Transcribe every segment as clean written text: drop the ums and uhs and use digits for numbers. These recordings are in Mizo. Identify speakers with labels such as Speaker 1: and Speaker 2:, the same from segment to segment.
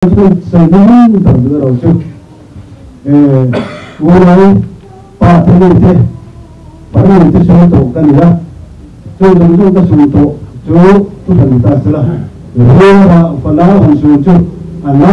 Speaker 1: Sawi tak chu erawh chu unau pa te nu te pahnih te sawi tawh ka ni a, chung zawng zawng ka sawi tawh chu thu hran ta se la, Ruala fanau han sawi chu a na.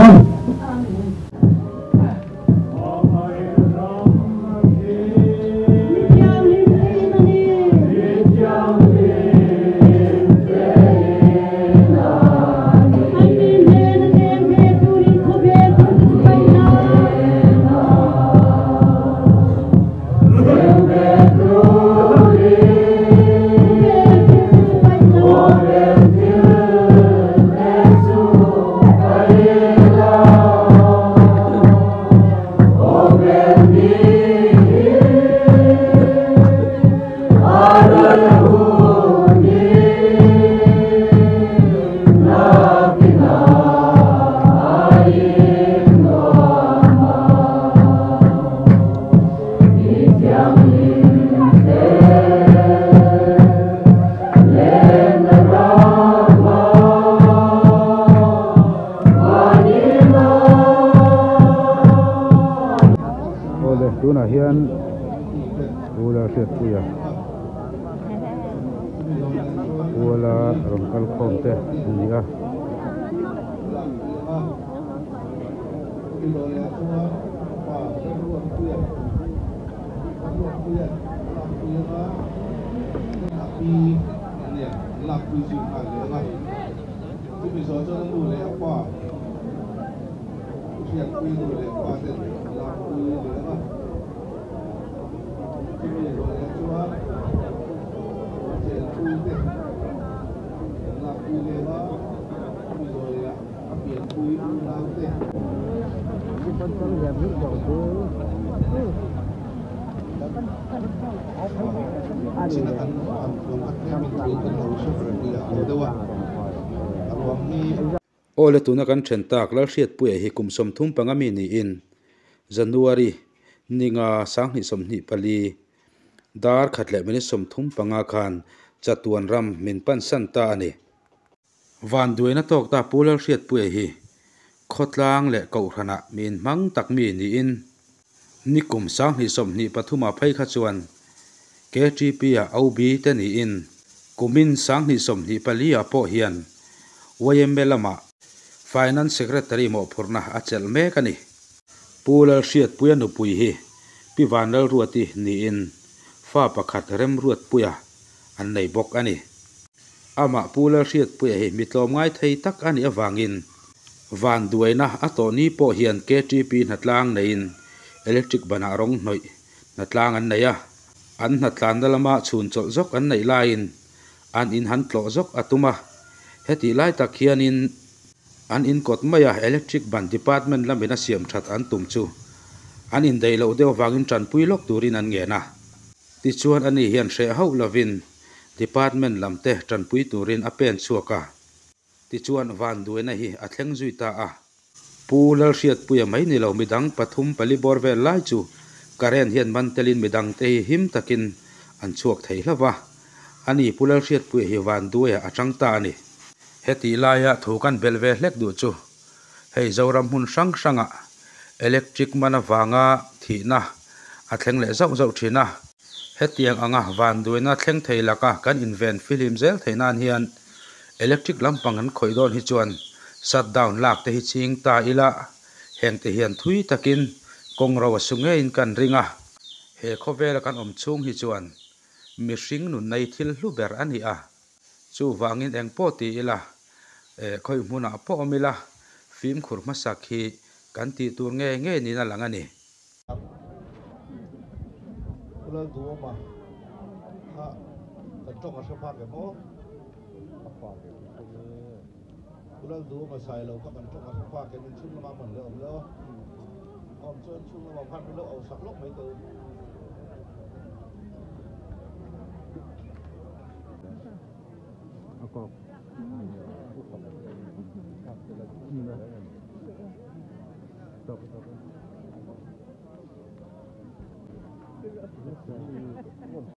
Speaker 2: Awle tunah hian Ula Hriatpuia Ula rawn kal khawm te an ni a. Awle tuna kan then tak Lalhriatpuia hi kum 35 mi niin January ninga 2024 dar khat leh minute 35 khan chatuan ram min pan san ta a ni. Van duaina tawk ta Pu Lalhriatpuia hi khawtlang leh kohhranah min hmang tak mi niin nikum 2023 ah phei kha chuan KTP ah OB te niin kumin 2024 ah pawh hian YMA lamah Finance Secretary mawhphurhna a chelh mek a ni. Pu Lalhriatpuia nupui hi Pi Vanlalruati niin fa pakhat Remruatpuia an nei bawk a ni. Amah Pu Lalhriatpuia hi mi tlawmngai thei tak a nih avangin van duaina a tawh ni pawh hian KTP hnatlang neiin electric banah rawng hnawih hnatlang an nei a, an hnatlanna lama chhun chawlh zawk an neih laiin an in han tlawh zawk a tum a. Hetih lai tak hianin an in kawt maia electric ban department lamin a siam that an tum chu an indaih loh deuh avangin tanpui lawk turin an ngen a. Tichuan ani hian hreh hauh lovin department lam te tanpui turin a pen chhuak a. Tichuan van duaina hi a thleng zui ta a. Pu Lalhriatpuia mai ni lo midang pathum pali bawr vel lai chu current hian man telin midang te hi him takin an chhuak thei hlauh va. Ani Pu Lalhriatpuia hi van duaia a tang ta a ni. Hetih laia thu kan belh ve hlek duh chu hei Zoram hmun hrang hrangah electric man avanga thihna a thleng leh zauh zauh thin a. Hetiang anga van duaina thleng thei laka kan inven fihlim zel theih nan hian electric lampang kan khawih dawn hi chuan shutdown lak te hi ching ta ila heng te hian thui takin kawng ro a su ngeiin kan ring a. He khawvela kan awm chhung hi chuan mihring nun nei thil hlu ber a ni a. Chuvangin eng pawh ti ila khawih hmunah pawh awm ila fimkhur hmasak hi kan tih tur nge nge niin a lang a ni.